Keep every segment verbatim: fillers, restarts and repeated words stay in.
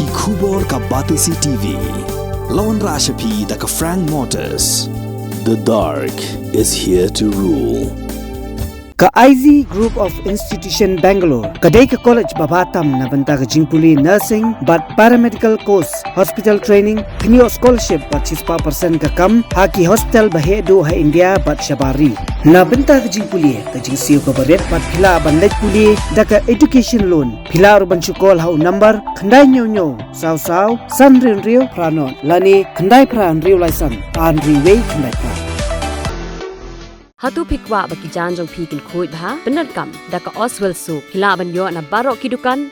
Ki khubor ka Batesi T V. La wanrah sha phi da ka Frank Motors. The dark is here to rule. Ka I Z Group of Institution Bangalore ka dei ka college ba bha tam na bynta ka jingpule nursing bad paramedical course, hospital training, kynioh scholarship bad shispah percent ka kam ha ki hospital ba heh duh ha India bad shabar ri. Na bynta ka jingpule ka jingsiew kaba rit bad phi lah ban leit pule da ka education loan. Phi lah ruh ban shu call ha u number khyndai hynñiew hynñiew saw saw san hynriew hynriew phra nod lane khyndai phra hynriew lai san ar hynriew wei khyndai phra. Hato phi kwah ba ki jaiñ jong phi kin khuid bha? Pyndonkam da ka Oswell Soap. Phi lah ban ïoh na baroh ki dukan.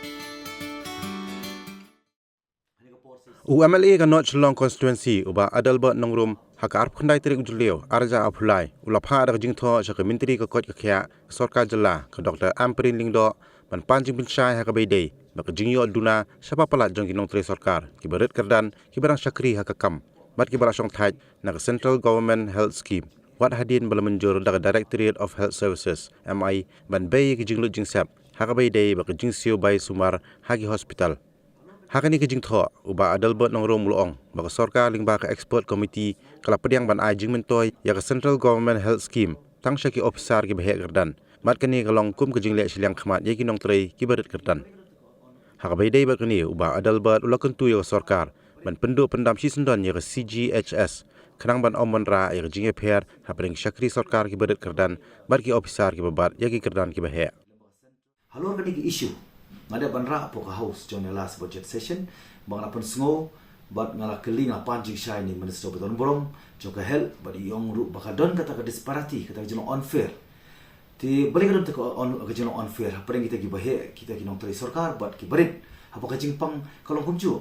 U M L A ka North Shillong Constituency, u Bah Adelbert Nongrum, ha ka arphew khyndai tarik u Jylliew, ar hajar arphew lai, u la phah da ka jingthoh sha ka Myntri ka koit ka khiah ka Sorkar Jylla, ka Doctor Ampareen Lyngdoh, ban pan jingpynshai ha kaba ïadei bad ka jingïoh duna sha palat jong ki nongtrei sorkar kiba rit kyrdan, kiba dang shakri ha ka kam bad kiba la shongthait na ka Central Government Health Scheme, wat hadien ba la mynjur da ka Directorate of Health Services, M I, ban bei ïa ki jinglut jingsep ha kaba ïadei bad ka jingsiew bai sumar ha ki hospital. Ha kane ka jingthoh, u Bah Adelbert Nongrum u la ong ba ka sorkar lyngba ka expert committee ka la pdiang ban ai jingmyntoi ïa ka Central Government Health Scheme tang sha ki ophisar kiba heh kyrdan, bad kane ka long kum ka jingleh shiliang khmat ïa ki nongtrei kiba rit kyrdan. Ha kaba ïadei bad kane, u Bah Adelbert u la kyntu ïa ka sorkar ban pynduh pyndam shisyndon ïa ka C G H S, khnang ban ym wanrah ïa ka jingïapher hapdeng ki shakri sorkar kiba rit kyrdan bad ki ophisar kiba bat ïa ki kyrdan kiba heh. Halor kane ka issue, nga dep ban rah hapoh ka House jong kane ka last budget session, ba nga la pynsngew bad nga la kylli, nga la pan jingshai na i Minister ba don burom jong ka Health, bad i ong ruh ba ka don kata ka disparity, kata ka jinglong unfair. Te balei ka don kata ka un-, ka jinglong unfair hapdeng kita kiba heh, kita ki nongtrei sorkar bad kiba rit? Haba ka jingpang ka long kumjuh.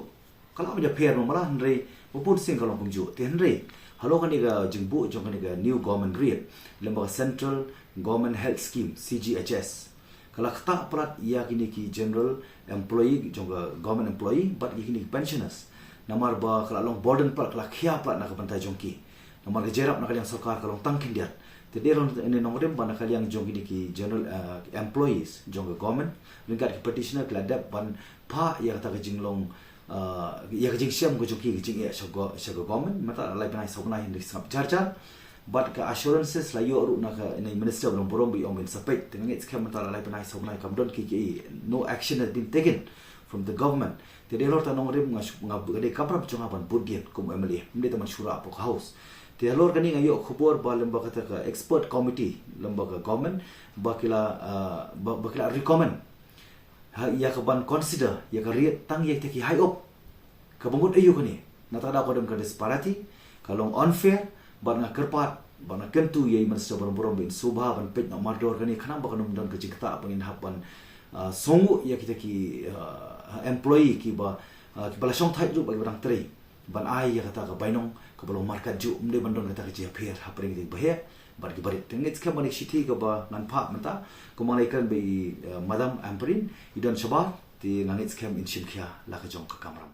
Ka lah ban ïapher mo, hynrei ba bun sien ka long kumjuh. Te hynrei halor kane ka jingbuh jong kane ka new government rate, lem bad ka Central Government Health Scheme, C G H S, ka la ktah palat ïa kine ki general employee jong ka government employee bad ïa kine ki pensioners. Namar ba ka la long burden palat, ka la khia palat na ka bynta jong ki. Namar ka jingïarap na ka liang sorkar ka long tang khyndiat. Te dei long ine nongrim ba na ka liang jong kine ki general, eh, employees jong ka government, ryngkat ki petitioner, ki la dep ban phah ïa kata ka jinglong, eh, ïa ka jingshem ka jong ki, ka jingeh sha go-, sha ka government, mynta la lai bnai saw bnai hynrei sngap jar jar. Bad ka assurances la ïoh ruh na ka, na i Minister ba don burom ba i ong ba in sa peit. Te nga ngeit skhem mynta la lai bnai saw bnai kam don kiei kiei, no action has been taken from the government. Te dei halor kata nongrim nga shu, nga, ka dei ka kamram jong nga ban bud dien kum M L A, ym dei tang ban shu rah hapoh ka House. Te halor kane nga ïoh khubor ba lem bad kata ka expert committee lem bad ka government ba ki la, ah, ba, ba ki la recommend ha ïa ka ban consider ïa ka rate tang ïa kita ki high up. Kaba ngut aïu kane? Na kata ka daw ka don ka disparity, ka long unfair, bad nga kyrpad bad nga kyntu ïa i Minister ba don burom ba in sngewbha ban peit noh mardor kane, khnang ba kan ym don ka jingktah ba ngin hap ban, ah, sngewnguh ïa kita ki, ah, employee kiba, ah, kiba la shongthait ruh bad kiba dang trei, ban ai ïa kata ka bainong kaba long markatjuh, ym dei ban don kata ka jingïapher hapdeng kita kiba heh bad kiba rit. Te nga ngeit skhem ba kane ka shithi kaba ngan phah mynta, kumba nga la ïakren bad i, eh, Madam Ampareen, i don shabar, te nga ngeit skhem in shim khia la ka jong ka kamram.